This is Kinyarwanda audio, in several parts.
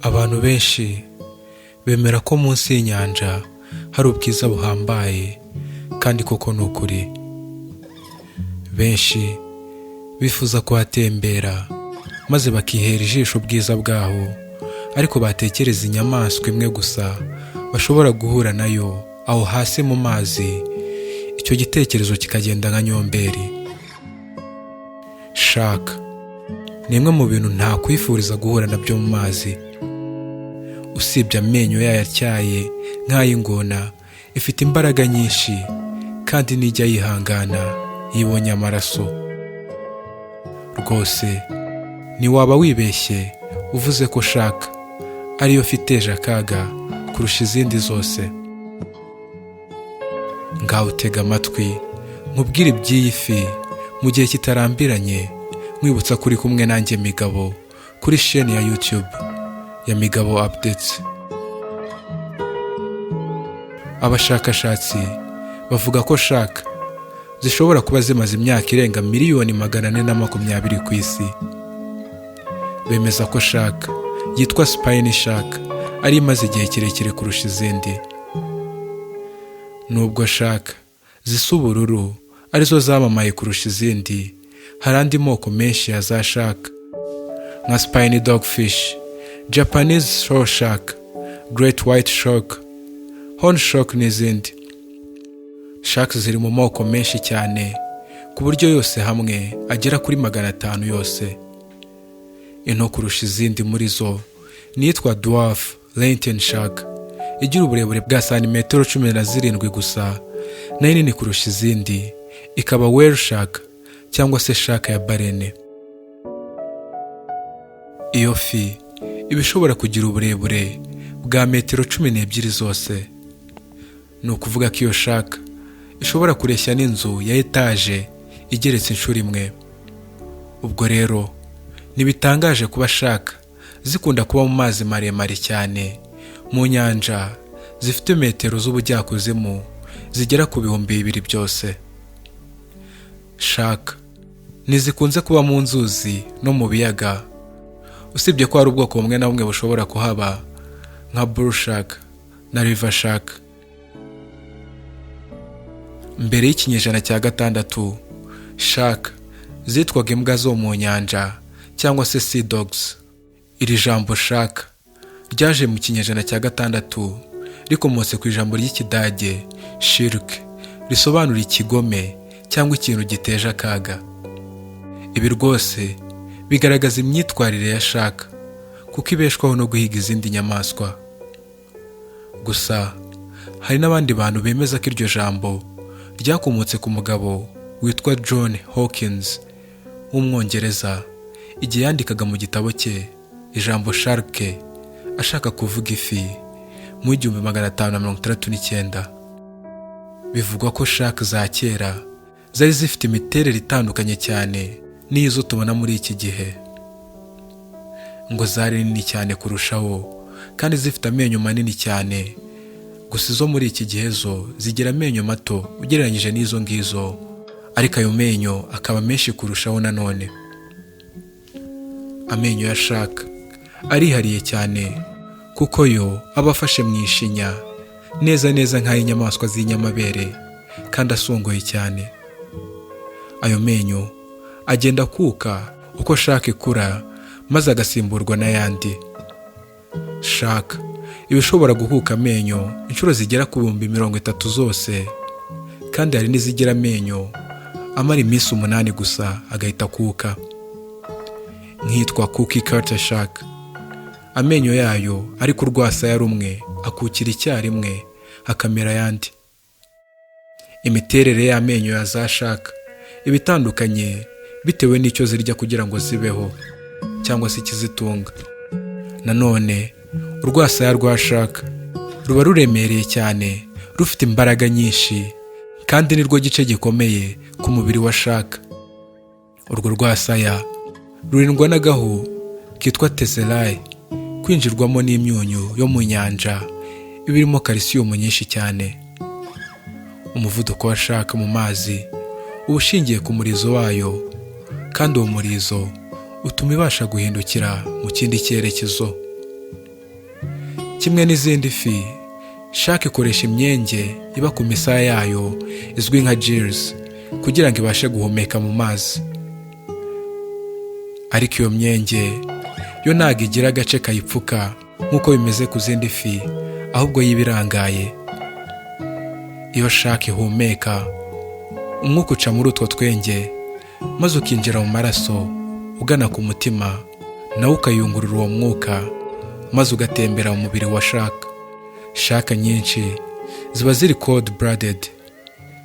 Abantu benshi bemera ko munsi y'inyanja hari ubwiza buhambaye, kandi koko ni ukuri. Benshi bifuza kuhatembera maze bakihera ijisho ubwiza bwaho, ariko batekereza inyamaswa imwe gusa bashobora guhura nayo aho hasi mu mazi, icyo gitekerezo kikagenda nka nyomberi. Shark ni imwe mu bintu ntakwifuriza guhura nabyo mu mazi. Usibye amenyo yayo atyaye nk'ay'ingona, ifite imbaraga nyinshi kandi ntijya yihangana iyo ibonye amaraso. Rwose ntiwaba wibeshye uvuze ko shark ariyo fi iteje akaga kurusha izindi zose. Ngaho utega amatwi nkubwire iby'iyi fi mu gihe kitarambiranye, nkwibutsa ko uri kumwe nanjye Migabo kuri sheni ya YouTube ya Migabo Updates. Abashakashatsi bavuga ko shark zishobora kuba zimaze imyaka irenga miliyoni 420 ku isi. Bemeza ko shark yitwa spiny shark ari imaze igihe kirekire kurusha izindi. Nubwo shark zisa ubururu arizo zamamaye kurusha izindi, hari andi moko menshi ya za shark nka spiny dogfish, Japanese saw shark, great white shark, horn shark n'izindi. Sharks ziri mu moko menshi cyane, ku buryo yose hamwe agera kuri 500 yose. Into kurusha izindi muri zo ni iyitwa dwarf lantern shark, igira uburebure bwa santimetero 17 gusa, nayo nini kurusha izindi ikaba whale shark cyangwa se shark ya baleine. Iyo fi iba ishobora kugira uburebure bwa metero 12 zose. Ni ukuvuga ko iyo shark ishobora kureshya n'inzu ya etaje igeretse inshuro imwe. Ubwo rero ntibitangaje kuba shark zikunda kuba mu mazi maremare cyane, mu nyanja zifite metero z'ubujyakuzimu zigera ku 2000 byose. Shark ntizikunze kuba mu nzuzi no mu biyaga, usibye ko hari ubwoko bumwe na bumwe bushobora kuhaba nka bull shark na river shark. Mbere y'ikinyejana cya 6, shark zitwaga imbwa zo mu nyanja cyangwa se sea dogs. Iri jambo shark ryaje mu kinyejana cya 6 rikomotse ku ijambo ry'Ikidage Schurke, risobanura ikigome cyangwa ikintu giteje akaga. Ibi rwose bigaragaza imyitwarire ya shark, kuko ibeshwaho no guhiga izindi nyamaswa. Gusa hari n'abandi bantu bemeza ko iryo jambo ryakomotse ku mugabo witwa John Hawkins w'Umwongereza, igihe yandikaga mu gitabo cye ijambo shark ashaka kuvuga ifi mu 1569. Bivugwa ko shark za kera zari zifite imiterere itandukanye cyane n'izo tubona muri iki gihe. Ngo zari nini cyane kurushaho kandi zifite amenyo manini cyane. Gusa izo muri iki gihe zo zigira amenyo mato ugereranyije n'izo ngizo, ariko ayo menyo akaba menshi kurushaho nanone. Amenyo ya shark arihariye cyane, kuko yo aba afashe mu ishinya neza neza nk'ay'inyamaswa z'inyamabere kandi asongoye cyane. Ayo menyo agenda akuka uko shark ikura, maze agasimburwa n'ayandi. Shark iba ishobora gukuka amenyo inshuro zigera ku 30,000 zose, kandi hari n'izigira amenyo amara iminsi 8 gusa agahita akuka, nk'itwa cookie cutter shark. Amenyo yayo ari ku rwasaya rumwe akukira icyarimwe, hakamera ayandi. Imiterere y'amenyo ya za shark iba itandukanye bitewe n'icyo zirya kugira ngo zibeho cyangwa se ikizitunga. Nanone urwasaya rwa shark ruba ruremereye cyane, rufite imbaraga nyinshi, kandi nirwo gice gikomeye ku mubiri wa shark. Urwo rwasaya rurindwa n'agahu kitwa tesserae kwinjirwamo n'imyunyu yo mu nyanja iba irimo kalisiyumu nyinshi cyane. Umuvuduko wa shark mu mazi uba ushingiye ku murizo wayo, kandi uwo murizo utuma ibasha guhindukira mu kindi cyerekezo. Kimwe n'izindi fi, shark ikoresha imyenge iba ku misaya yayo izwi nka gills kugira ngo ibashe guhumeka mu mazi. Ariko iyo myenge yo ntabwo igira agace kayipfuka nk'uko bimeze ku zindi fi, ahubwo yiba irangaye. Iyo shark ihumeka, umwuka uca muri utwo twenge maze ukinjira mu maraso ugana ku mutima, nawo ukayungurura uwo mwuka maze ugatembera mu mubiri wa shark. Shark nyinshi ziba ziri cold blooded,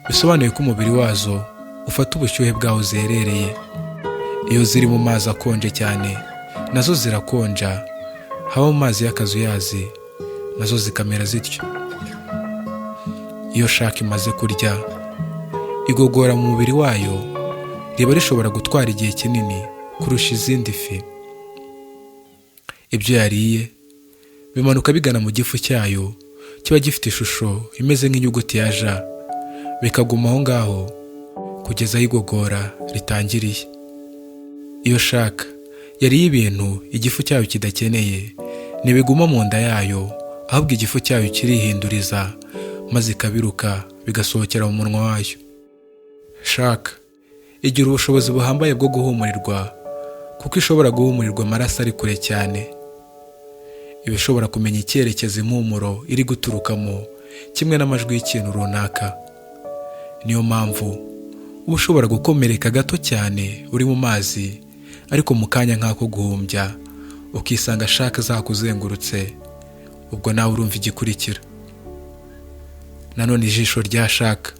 bisobanuye ko umubiri wazo ufata ubushyuhe bwaho ziherereye. Iyo ziri mu mazi akonje cyane, nazo zirakonja, haba mu mazi y'akazuyazi nazo zikamera zityo. Iyo shark imaze kurya, igogora mu mubiri wayo riba rishobora gutwara igihe kinini kurusha izindi fi. Ibyo yariye bimanuka bigana mu gifu cyayo kiba gifite ishusho imeze nk'inyuguti ya J, bikaguma aho ngaho kugeza aho igogora ritangiriye. Iyo shark yariye ibintu igifu cyayo kidakeneye, ntibiguma mu nda yayo, ahubwo igifu cyayo kirihinduriza maze ikabiruka bigasohokera mu munwa wayo. Shark igira ubushobozi buhambaye bwo guhumurirwa, kuko ishobora guhumurirwa amaraso ari kure cyane. Iba ishobora kumenya icyerekezo impumuro iri guturukamo, kimwe n'amajwi y'ikintu runaka. Niyo mpamvu uba ushobora gukomereka gato cyane uri mu mazi, ariko mu kanya nk'ako guhumbya ukisanga shark zakuzengurutse. Ubwo nawe urumva igikurikira. Nanone ijisho rya shark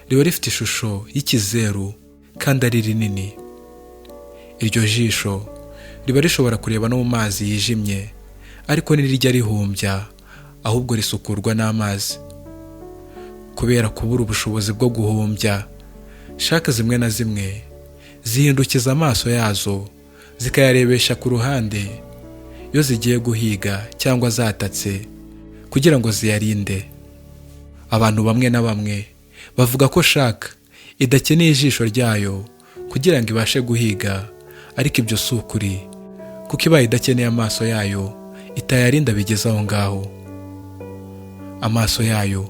riba rifite ishusho y'ikizeru kandi ari rinini. Iryo jisho riba rishobora kureba no mu mazi yijimye, ariko ntirijya rihumbya, ahubwo risukurwa n'amazi. Kubera kubura ubushobozi bwo guhumbya, shark zimwe na zimwe zihindukiza amaso yazo zikayarebesha ku ruhande iyo zigiye guhiga cyangwa zatatse, kugira ngo ziyarinde. Abantu bamwe na bamwe bavuga ko shark idakeneye ijisho ryayo kugira ngo ibashe guhiga, ariko ibyo si ukuri, kuko ibaye idakeneye amaso yayo itayarinda bigeze aho ngaho. Amaso yayo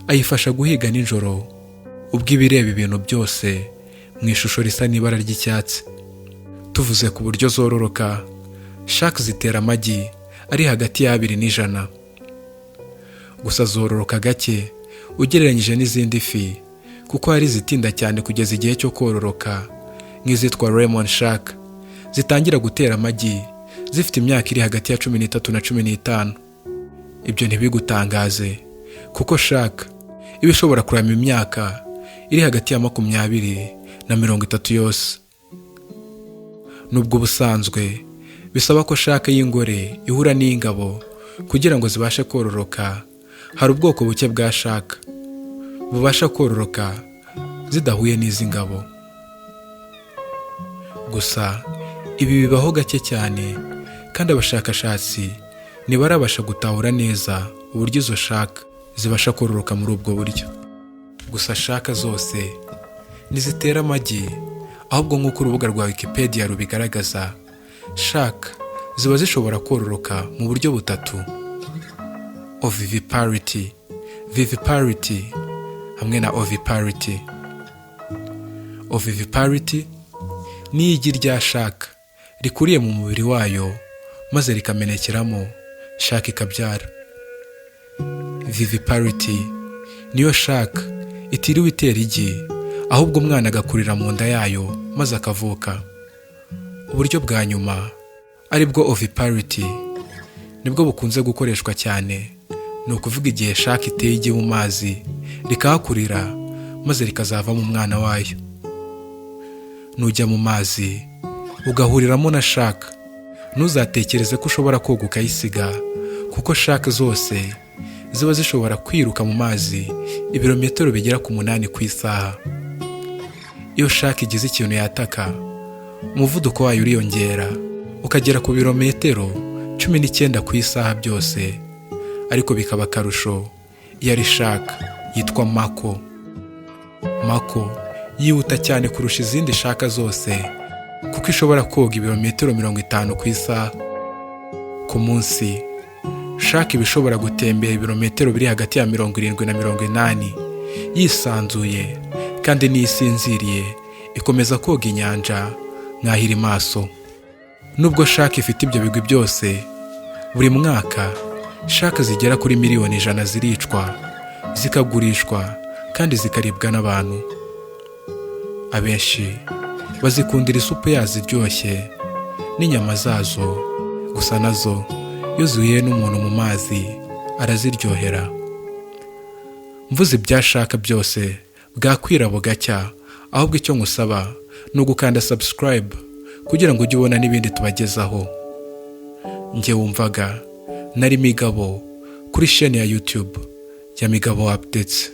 ayifasha guhiga nijoro, ubwo iba ireba ibintu byose mu ishusho risa n'ibara ry'icyatsi. Tuvuze ku buryo zororoka, shark zitera amagi ari hagati y'abiri n'ijana. Gusa zororoka gake ugereranyije n'izindi fi, kuko hari izitinda cyane kugeza igihe cyo kororoka, nk'izitwa lemon shark zitangira gutera amagi zifite imyaka iri hagati ya 13 na 15. Ibyo ntibigutangaze, kuko shark iba ishobora kurama imyaka iri hagati ya 20 na 30 yose. Nubwo ubusanzwe bisaba ko shark y'ingore ihura n'iy'ingabo kugira ngo zibashe kororoka, hari ubwoko buke bwa shark bubasha kororoka zidahuye n'iz'ingabo. Gusa ibi bibaho gake cyane, kandi abashakashatsi ntibarabasha gutahura neza uburyo izo shark zibasha kororoka muri ubwo buryo. Gusa shark zose ntizitera amagi, ahubwo nk'uko urubuga rwa Wikipedia rubigaragaza, shark ziba zishobora kororoka mu buryo butatu: oviparity, viviparity hamwe na oviparity. Oviparity ni igi rya shark rikuriye mu mubiri wayo maze rikamenekeramo, shark ikabyara. Viviparity niyo shark itiriwe itera igi, ahubwo umwana agakurira mu nda yayo maze akavuka. Uburyo bwa nyuma, aribwo oviparity, nibwo bukunze gukoreshwa cyane, ni ukuvuga igihe shark iteye igi mu mazi rikahakurira maze rikazavamo umwana wayo. Nujya mu mazi ugahuriramo na shark, ntuzatekereze ko ushobora koga ukayisiga, kuko shark zose ziba zishobora kwiruka mu mazi ibirometero bigera ku 8 ku isaha. Iyo shark igize ikintu yataka, umuvuduko wayo uriyongera ukagera ku birometero 19 ku isaha byose, ariko bikaba akarusho iyo ari shark yitwa mako. Mako yihuta cyane kurusha izindi shark zose, kuko ishobora koga ibirometero 50 ku isaha. Ku munsi, Shark iba ishobora gutembera ibirometero biri hagati ya 70 na 80 yisanzuye, kandi n'iyo isinziriye ikomeza koga inyanja nk'aho iri maso. Nubwo shark ifite ibyo bigwi byose, buri mwaka shark zigera kuri miliyoni 100 ziricwa, zikagurishwa kandi zikaribwa n'abantu. Abenshi bazikundira isupu yazo iryoshye n'inyama zazo, gusa nazo iyo zihuye n'umuntu mu mazi araziryohera. Mvuze ibya shark byose bwakwira bugacya, ahubwo icyo nkusaba ni ugukanda subscribe kugira ngo ujye ubona n'ibindi tubagezaho. Njye wumvaga nari Migabo kuri chaîne ya YouTube ya Migabo Updates.